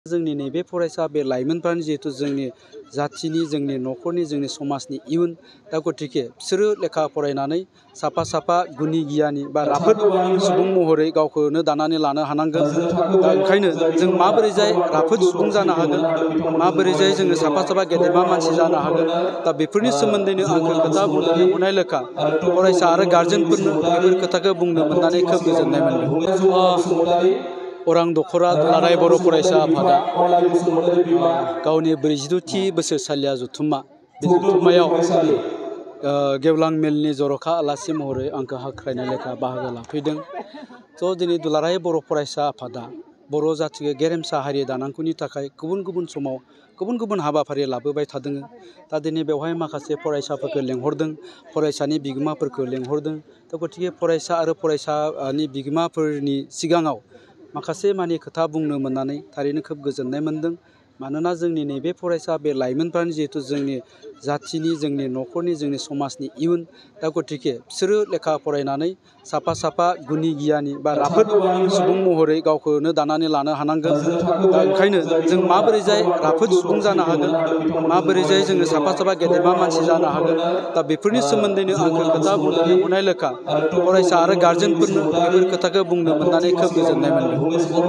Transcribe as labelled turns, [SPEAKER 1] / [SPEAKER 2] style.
[SPEAKER 1] जोंनि नैबे फरायसा बे लाइमोनफ्रानो जिहेतु जोंनि जाथिनि जोंनि न'खरनि जोंनि समाजनि इयुन दा गतिके बिसोरो लेखा फरायनानै साफा साफा गुनि गियानि बा राफोद सुबुं महरै गावखौनो दानानै लानो हानांगोन। दा ओंखायनो जों माबोरैजाय राफोद सुबुं जानो हागोन, माबोरैजाय जोङो साफा साफा गेदेमा मानसि जानो हागोन, दा बेफोरनि सोमोन्दैनो आंखौ खोथा बुंनो लिंहरनाय लेखा फरायसा आरो गार्जेनफोरनो बेफोर खोथाखौ बुंनो मोननानै खोब गोजोननाय मोनदों। अरां दख'रा दुलाराय बर' फरायसा आफादा गावनि 42थि बोसोरसालिया जथुम्मा बे जथुम्मायाव गेवलां मेलनि जर'खा आलासि महरै आंखौ हांख्रायनाय लेखा बाहागो लाफैदों। थ' दिनै दुलाराय बर' फरायसा आफादा बर' जाथिखौ गेरेमसा हारि दानांगौनि थाखाय गुबुन गुबुन समाव गुबुन गुबुन हाबाफारि लाबोबाय थादों। दा दिनै बेवहाय माखासे फरायसाफोरखौ लेंहरदों, फरायसानि बिगोमाफोरखौ लेंहरदों। दा गतिके फरायसा आरो फरायसानि बिगोमाफोरनि सिगाङाव माखासे मानि खोथा बुंनो मोननानै थारैनो खोब गोजोननाय मोनदों। मानोना जोंनि नैबे फरायसा बे लाइमोनफ्रानो जिहेतु जोंनि जाथिनि जोंनि न'खरनि जोंनि समाजनि इयुन दा गतिके बिसोरो लेखा फरायनानै साफा साफा गुनि गियानि बा राफोद सुबुं महरै गावखौनो दानानै लानो हानांगोन। दा ओंखायनो जों माबोरैजाय राफोद सुबुं जानो हागोन, माबोरैजाय जोङो साफा साफा गेदेमा मानसि जानो हागोन, दा बेफोरनि सोमोन्दैनो आंखौ खोथा बुंनो लिंहरनाय लेखा फरायसा आरो गार्जेनफोरनो बेफोर खोथाखौ बुंनो मोननानै खोब गोजोननाय मोनदों।